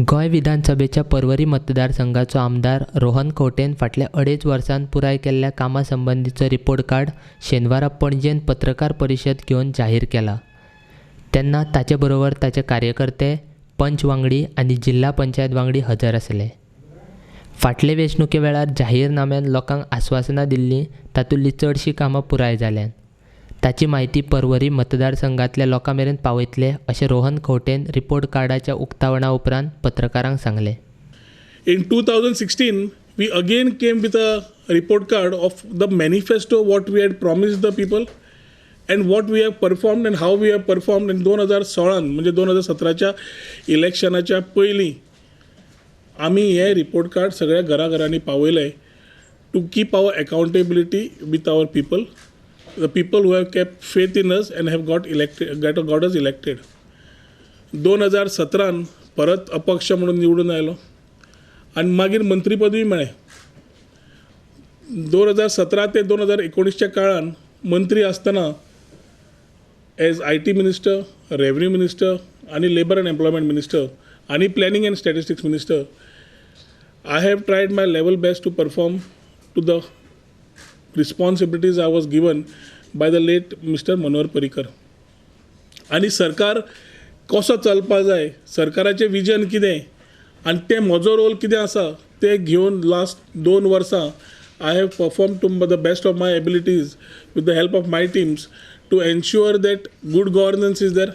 गोंय विधानसभेच्या पर्वरी मतदारसंघाचो आमदार रोहन खंवटेन फाटल्या 2.5 वर्सांत पुराय केल्ल्या कामा संबंदीचो रिपोर्ट कार्ड शेनवारा पणजेंत पत्रकार परिशद घेवन जाहीर केला. तेन्ना ताचे बरोबर ताचे कार्यकर्ते, पंच वांगडी आनी जिल्हा पंचायत वांगडी हजर आसले. फाटले वेंचणुके वेळार जाहीरनाम्यान लोकांक आस्वासनां दिल्लीं तातूंतलीं चडशीं कामां पुराय जाल्यांत. ताची म्हायती पर्वरी मतदारसंघांतल्या लोकां मेरेन पावयतले अशें रोहन खंवटेन रिपोर्ट कार्डाच्या उक्तावणा उपरांत पत्रकारांक सांगलें. In 2016, we again came with a report card of the manifesto, what we had promised the people and what we have performed and how we have performed. In 2016 म्हणजे 2017च्या इलेक्शनाच्या पयलीं आमी हे रिपोर्ट कार्ड सगळ्या घराघरांनी पावयले to keep our accountability with our people, the people who have kept faith in us and have got elected, got us elected. 2017 परत अपक्ष म्हणून निवडून आयलो आनी मागीर मंत्रीपदूय मेळ्ळें. 2017 ते 2019च्या काळान मंत्री आसतना as IT minister, revenue minister आनी लेबर अँड एम्प्लॉयमेंट मिनिस्टर आनी planning and statistics minister, I have tried my level best to perform to the responsibilities I was given by the late Mister Manohar Parrikar. आनी सरकार कसो चलपा जाय, सरकाराचें vision कितें आनी तें म्हजो रोल कितें आसा तें घेवन लास्ट 2 वर्सां I have perform to the best of my abilities with the help of my teams to ensure that good governance is there,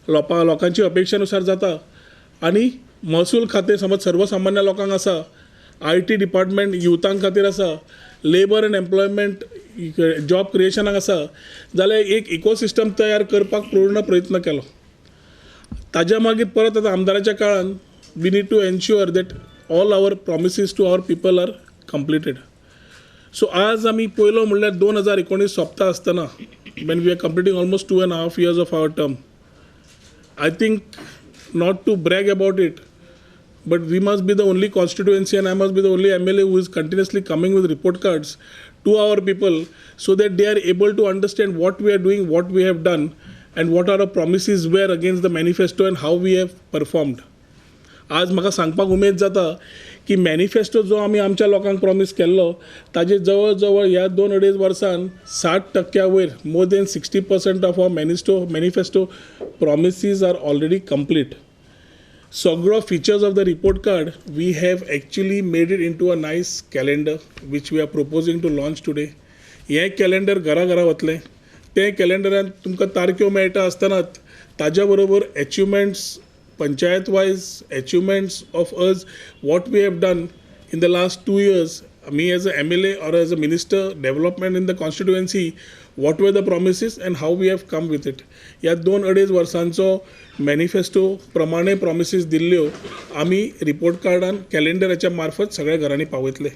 लोकांची अपेक्षानुसार जाता आनी महसूल खातें समज सर्वसामान्य लोकांक आसा, IT department युथां खातीर आसा, लेबर एंड एम्प्लॉयमेंट जॉब क्रिएशनाक आसा, जाल्यार एक इकोसिस्टम तयार करपाक पूर्ण प्रयत्न केलो. ताज्या मागीर परत आतां आमदाराच्या काळान we need to ensure that all our promises to our people are completed. So आज आमी पयलो म्हणल्यार 2019 सोंपता आसतना, when we are completing almost 2.5 years of our term, I think, not to brag about it, but we must be the only constituency and I must be the only MLA who is continuously coming with report cards to our people so that they are able to understand what we are doing, what we have done, and what our promises were against the manifesto and how we have performed. आज म्हाका सांगपाक उमेद जाता की manifesto जो आमी आमच्या लोकांक प्रॉमीस केल्लो ताजे जवळ जवळ ह्या 2-2.5 वर्सान 60% वयर, more than 60% of our manifesto promises are already complete. सगळो features of the report card, we have actually made it into a nice calendar which we are proposing to launch today. हें calendar घरा घरा वतलें. तें कॅलेंडरान तुमकां तारख्यो मेळटा आसतनाच ताज्या बरोबर achievements, panchayat wise achievements of us, what we have done in the last 2 years, me as a MLA or as a minister, development in the constituency, what were the promises and how we have come with it. ह्या 2-2.5 वर्सांचो manifesto प्रमाणे promises दिल्ल्यो आमी report कार्डान कॅलेंडराच्या मार्फत सगळ्या घरांनी पावयतले.